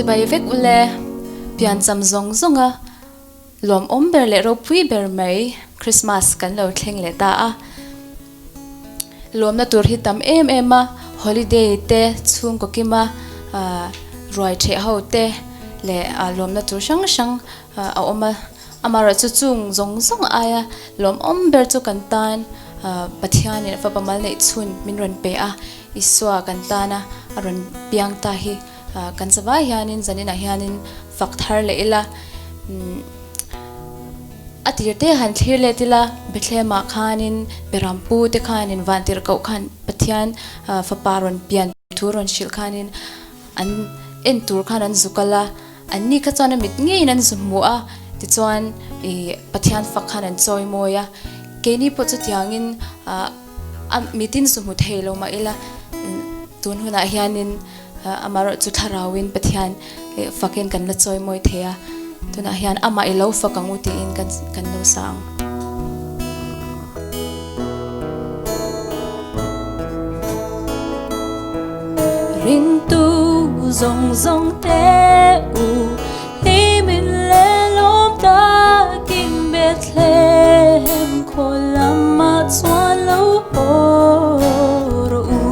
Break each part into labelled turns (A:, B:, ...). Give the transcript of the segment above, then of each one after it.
A: Chibai vek ule, piancham zawng zawnga lawmawm ber leh ropui ber mai Christmas kan lo thleng leh ta a. Lawmna tur hi tam em em a, holiday te, chhungkaw kima ruai theh ho te leh lawmna tur hrang hrang a awm a. Amaherawhchu chung zawng zawng aia lawmawm ber chu kan tan Pathianin fapa mal neih chhun min rawn pe a, Isua kan tana a rawn piang ta hi kan zavai hianin zaninah hianin fak thar leh ila. A tir te han thlir let ila, Bethlehem-ah khanin Berampu te khanin Vantirhkoh khan Pathian fapa rawn pian thu rawn hrilh khanin an en tur khan an zu kal a, An ni kha chuan a mit ngeiin an zu hmu a, tichuan ih Pathian fak khan an chawi mawi a. Keini pawh chutiangin ah a mitin zu hmu thei lo mah ila tun hunah hianin amaherawh chu thlarauin Pathian fakin kan la chawi mawi thei a. Tunah hian amah i lo fak ang u tiin kan kan lo sa ang.
B: Ringtu zawng zawng te u hlimin leh lawm takin Bethlehem khaw lamah chuan lo haw rawh u.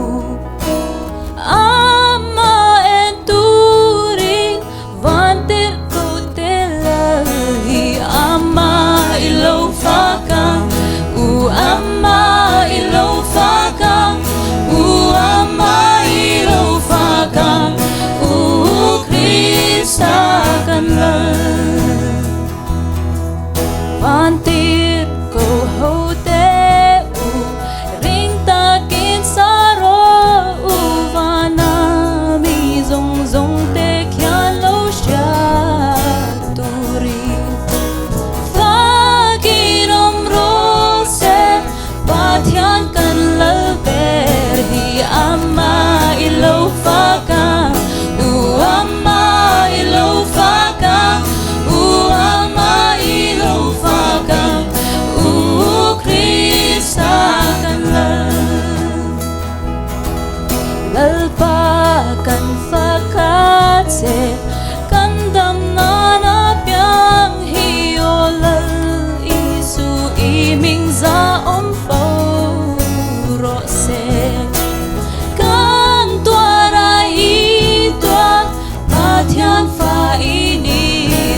B: Amah en turin van tirh ko te lal hi amah i lo fak ang u amah i lo fak ang u amah i lo fak ang u Krista kan lal van tirh ko ho te u ring takin sa rawh u vana mi zawng zawng te khian lo hriat turin fakin awm rawh se Pathian kan lal ber hi amah i lo fak ang u amah i lo fak ang u amah i lo fak ang u Krista kan lal. Lalpa kan fak a che, kan dam nan a piang hi aw Lal Isu i hming za awm fo rawh se. Kan tuar a i tuar Pathian fa i ni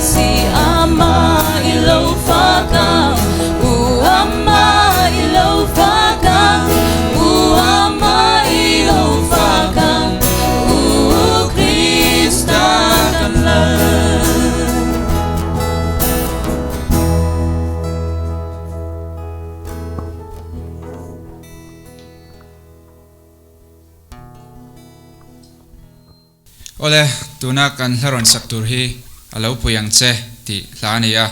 B: si amah i lo fak ang u amah i lo fak ang u amah i lo fak ang u Krista kan lal.
C: Awle, tuna kan hla rawn sak tur hi a lo pui ang che tih hla a ni a.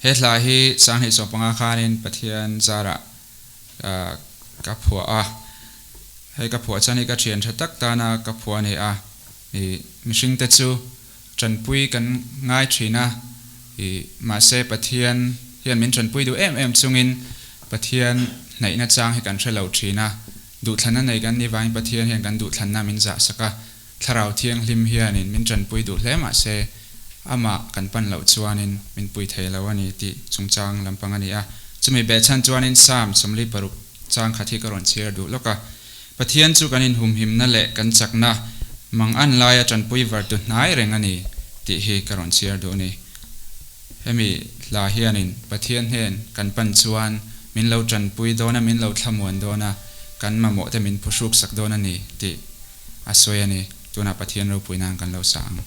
C: He hla hi Sanghnih 15 khanin Pathian zarah ka phuah a. Hei ka phuah chuan hi ka thian tha tak tana ka phuah a ni a. Mihringte chu tanpui kan ngai thin a, mahse Pathian hian min tanpui duh em em chungin Pathian hnaihna chang hi kan hre lo thin a. Duhthlanna nei kan nih vangin Pathian hian kan duhthlanna min zahsak a, Thlarau Thianghlim hianin min tanpui duh hle mah se, amah kan pan loh chuanin min pui thei lo a ni tih chungchang lampang a ni a. Chumi behchhan chuanin Psalm 46 chang khat hi ka rawn chhiar duh lawk a. Pathian chu kan inhumhimna leh kan chakna mangan laia tanpui vartu hnai reng a ni tih hi ka rawn chhiar duh a ni. Hemi hla hianin Pathian hnen kan pan chuan min lo tanpui dawn a, min lo thlamuan dawn a, kan mamawh te min phuhruk sak dawn a ni tih a sawi a ni. Tunah Pathian ropui nan kan lo sa ang.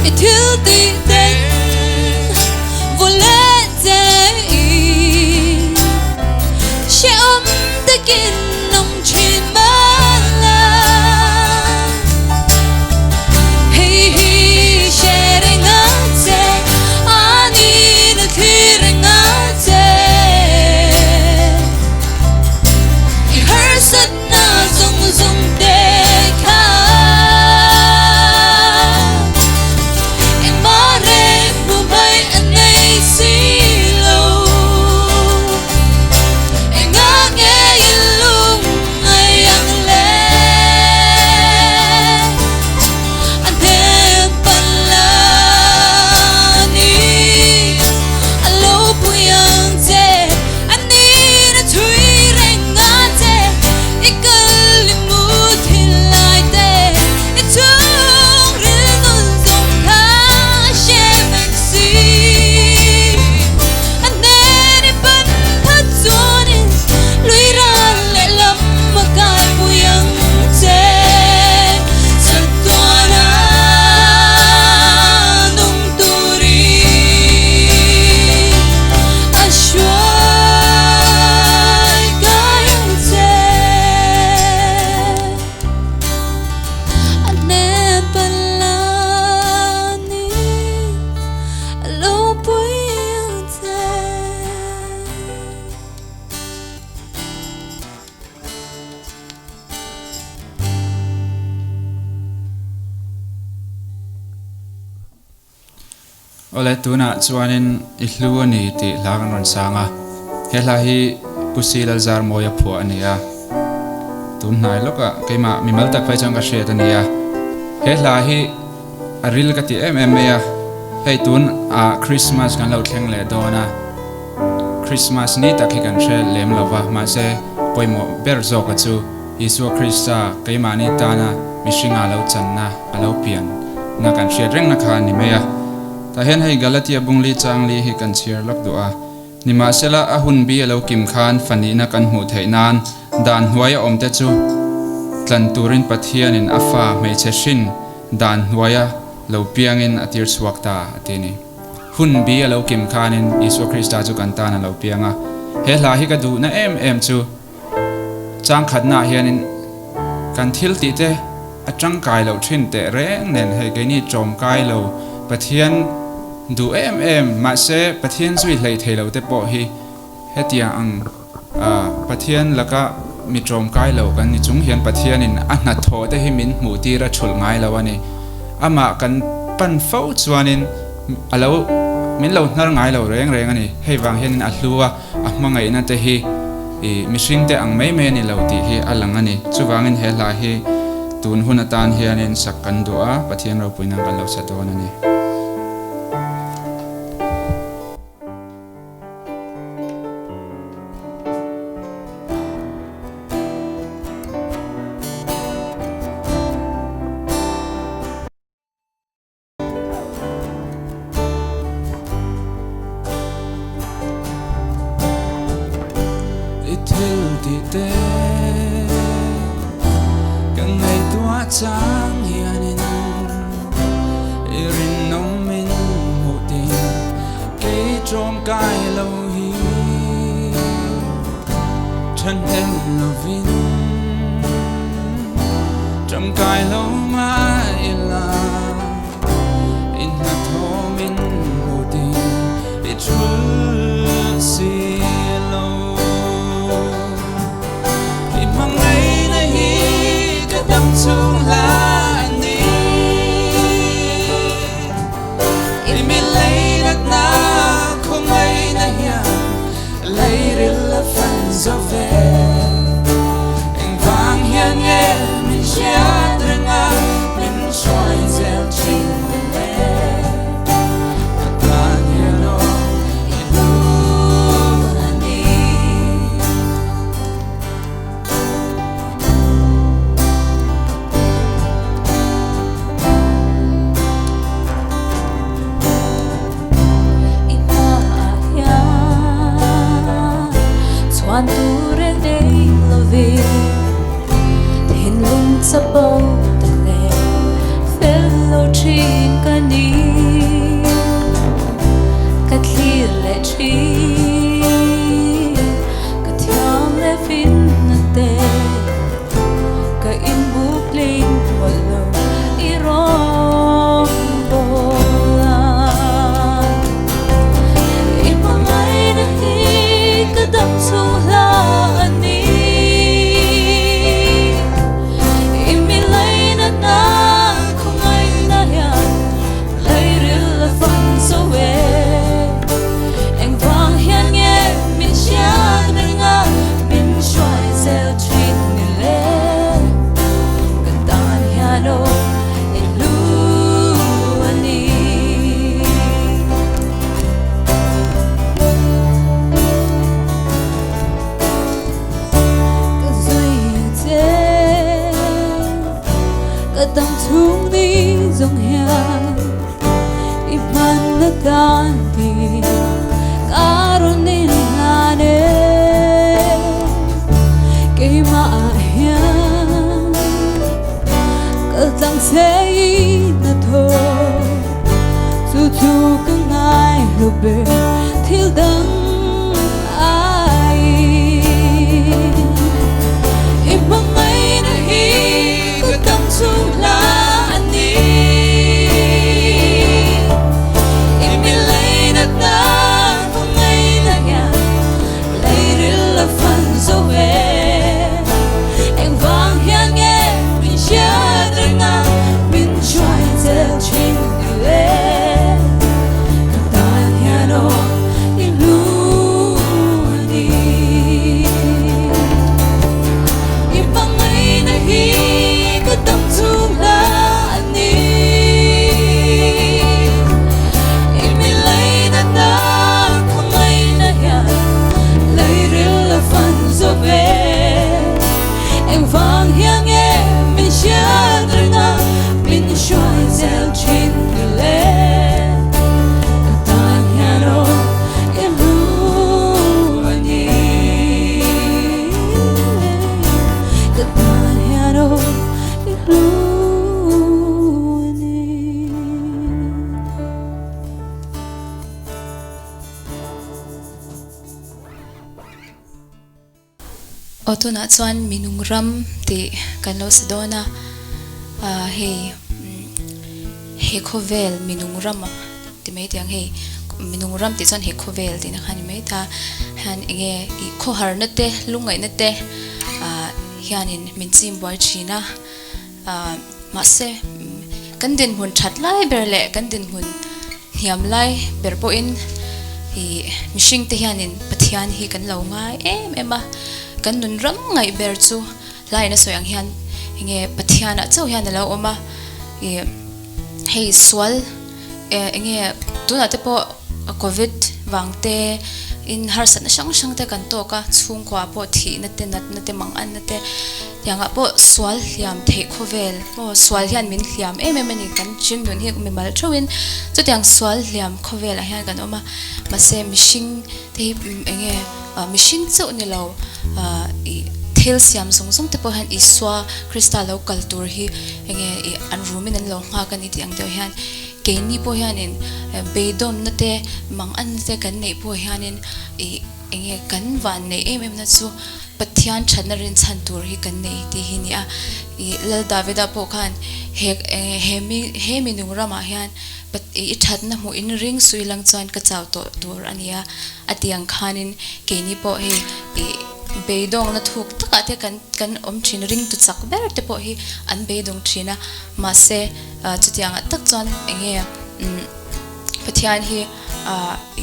B: I thil tih ten vaw leh che in hrehawm takin awm thin mah la. Hei hi hre reng a che, a nin a thlir reng a che. I harsatna zawng zawng te kha engmah reng hmu mai a nei si lo. Engah nge i lung ngai ang le? A hnem pala ni a lo pui ang che. A nin a thui reng a che, i kal i mu thil lai te, i chhung ril nun zawng kha hre vek si. A hnen i pan phat chuanin lui ral lehlam a kai pui ang che. Chatuana nung turin a hruai kai ang che. A hnen pala ni a lo pui ang che.
C: Awle, tunah chuanin i hlu a ni tih hla kan rawn sang a. He hla hi Pu Si Lalzarmawia phuah a ni a. Tun hnai lawkah keimah mimal tak phei chuan ka hriat a ni a. He hla hi a ril ka ti em em mai a. Hei tun ah Christmas kan lo thleng leh dawn a. Christmas ni tak hi kan hre lem lo va, mahse pawimawh ber zawka chu Isua Krista keimahni tana mihringa lo channa a lo pian na kan hriat rengna kha a ni mai a. Tah hian hei Galatia bungli changli hi kan chhiar lawk duh a, nimahsela a hun bi a lo kim khan fanihna kan hmuh theih nan dan hnuaia awmte chu tlan turin Pathianin a fa hmeichhe hrin dan hnuaia lo piangin a tir chhuak ta a ti a ni. Hun bi a lo kim khanin Isua Krista chu kan tan a lo piang a. He hla hi ka duhna em em chu changkhatnaah hianin kan thil tih te a tangkai loh thin teh reng nen hei keini tawmkai lo Pathian duh em em mahse Pathian zui hleih thei lo te pawh hi hetiang ang Pathian laka mi tawmkai lo kan ni chung hian Pathianin a hnathawh te hi min hmuh tir a thulh ngai lo a ni. Amah kan pan fo chuanin a lo min lo hnar ngai lo reng reng a ni. Hei vang hianin a hlu a, a hmangaihna te hi mihring te ang mai mai a ni lo tih hi a lang a ni. Chuvangin he hla hi tun hun atan hianin sak kan duh a, Pathian ropui nan kan lo sa dawn a ni. I thil tih te ka ngaihtuah chang hianin i rinawm min hmuh tin Kei tlawmkai lo hi thahnem lovin tangkai lo mah ila i hnathawm in hmuh ding i thul si lo. I hmangaihna hi ka dam chhung hla a ni. I mi leinatna khawngaihna hian leiril a fan zo ve. Engvang hian nge min hriat reng a, min
B: Tan ti ka rawn inhlan e. Keimah ah hian kal tlang che in a thaw, chu chu ka ngai lo ber thil dang aiin. I hmangaihna hi ka dam chhung hla a ni. I mi leinatna hmangaihna hian leiril a fan zo ve. Engvang hian nge min hriat reng a, min hruai zel thin i le? Ka tan hian aw i hlu a ni. I hmangaihna hi ka dam chhung hla a ni. I mi leinatna khawngaihna hian leiril a fan zo ve. Engvang hian nge min hriat reng a, min hruai zel thin i le? Ka tan hian aw i hlu a ni. Ka tan hian aw i hlu a ni.
A: Aw tunah chuan minung ram tih kan lo sa dawn a, hei he khawvel minung ram ti mai tih ang hei minung ram tih chuan he khawvel tihna kha a ni mai ta hian eng nge ih khawharna te lungngaihna te hianin min chim buai thin a mahse kan dinhmun that lai ber leh kan dinhmun Hniam lai ber pawhin ih mihring te hianin Pathian hi kan lo ngai em em a, kan nun ram ngaih ber chu hlain a sawi ang hian enge Pathianah chauh hian a lo awm a, ih hei sual enge tunah te pawh covid vang te in harsatna hrang hrang te kan tawk a, chhungkua pawh thihna te natna te manganna te tiangah pawh sual hliam theih khawvel maw sual hian min hliam em em a ni kan hring nun hi mimal theuhin chutiang sual hliam khawvelah hian kan awm a mahse mihring te hi eng nge mihring chauh ni lo ih thil siam zawng zawng te pawh hian Isua Krista lo kal tur hi eng nge ih an rumin an lo nghak a ni tih ang deuh hian keini pawh hianin beidawnna te manganna te kan neih pawh hianin ih eng nge kan van neih em em na chu Pathian thatna rinchhan tur hi kan nei tih hi nia. Ih Lal Davida pawh khan he he mi he mi nung ramah hian i thatna hmuh in ring sui lang chuan ka chau tawh tur a nia a ti ang khanin keini pawh hei ih beidawngna thuk takah te kan kan awm thin ringtu chak ber te pawh hi an beidawng thin a mahse chutiangah tak chuan eng nge umm Pathian hi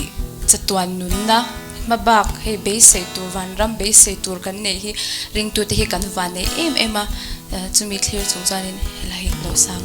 A: ih chatuan nunna hma bak hei beisei tur vanram beisei tur kan neih hi ringtute hi kan van nei em em a chumi thlir chung chuanin helai hi lo sang.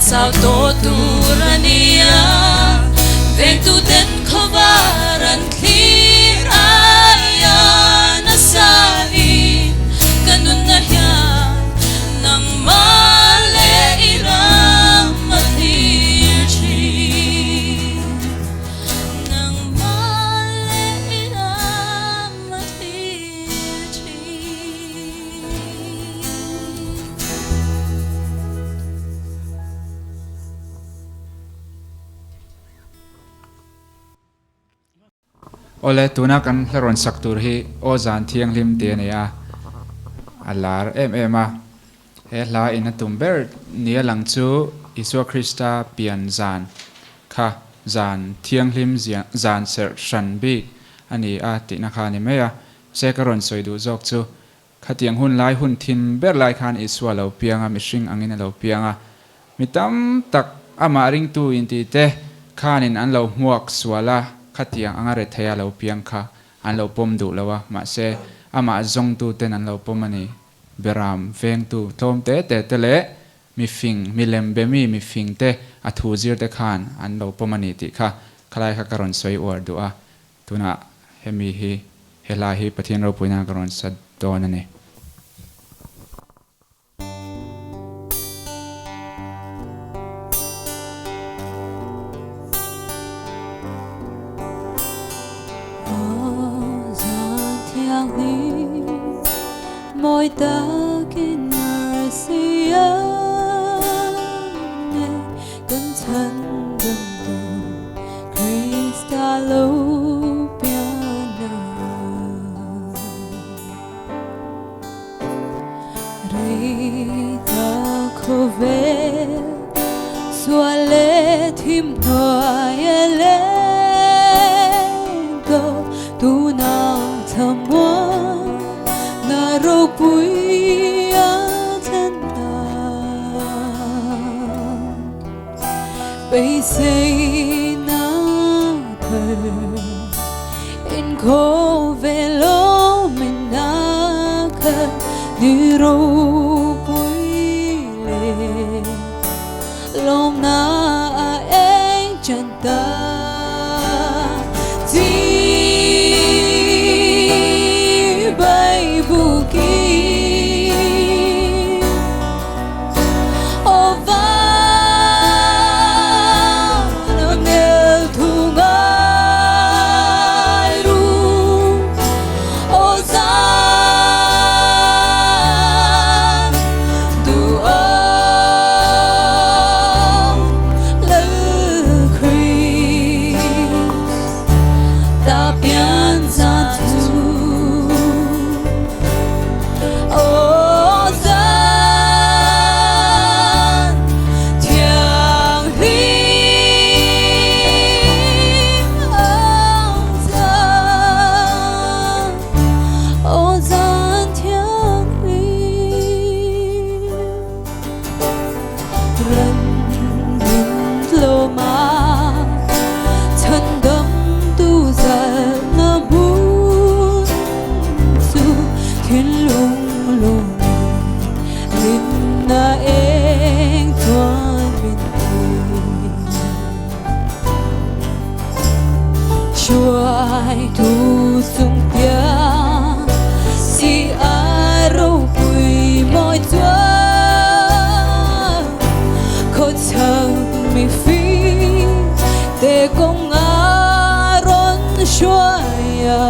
B: chau tawh tur a nia. Vengtuten khawvar an thlir aia nasa in ka nunna hian nangmah leh i ram a thlir thin. Nangmah leh i ram a thlir thin.
C: Awle, tuna kan hla rawn sak tur hi Aw Zan Thianghlim tih a ni a, a lar em em a. He hla in a tum ber nia lang chu Isua Krista pian zan kha zan thianghlim zan serh hran bik a ni a tihna kha a ni mai a. Se ka rawn sawi duh zawk chu Khatiang hun lai hun thim ber lai khan Isua a lo piang a, mihring angin a lo piang a. Mi tam tak amah ringtu inti te khanin an lo hmuak sual a, khatiang anga rethei a lo piang kha an lo pawm duh lo a, mahse amah zawngtu ten an lo pawm a ni. Beram vengtu tlawm te te te leh mi fing, mi lem be mi mi fing te a thu zir te khan an lo pawm a ni tih kha khalai kha ka rawn sawi uar duh a. Tunah hemi hi he hla hi Pathian ropuina ka rawn sa dawn a ni.
B: Aw zan thianghlim mawi takin arsi a nen kan chhan dam tur Krista lo pian a. Rei ta khawvel sual leh thim hnuai a leng tawh tunah thlamuan na ropui a thlen ta. Beiseina thar inkhawvel awmin a khat ni ropui leh lawmna a eng chan ta. Chibai buki. Aw van a ngel thu ngai ru, aw zan duhawm Lal Christ ta pian zan chu. Aw zan thianghlim, aw zan, aw zan thianghlim. Ran min tlawm a, chhandam tu zalna hmun chu thinlung lawmin hlimna eng chuan min ti. Hruaitu chung piang si a ropui mawi chuan khaw chhak mi fing te kawng a rawn hruai a.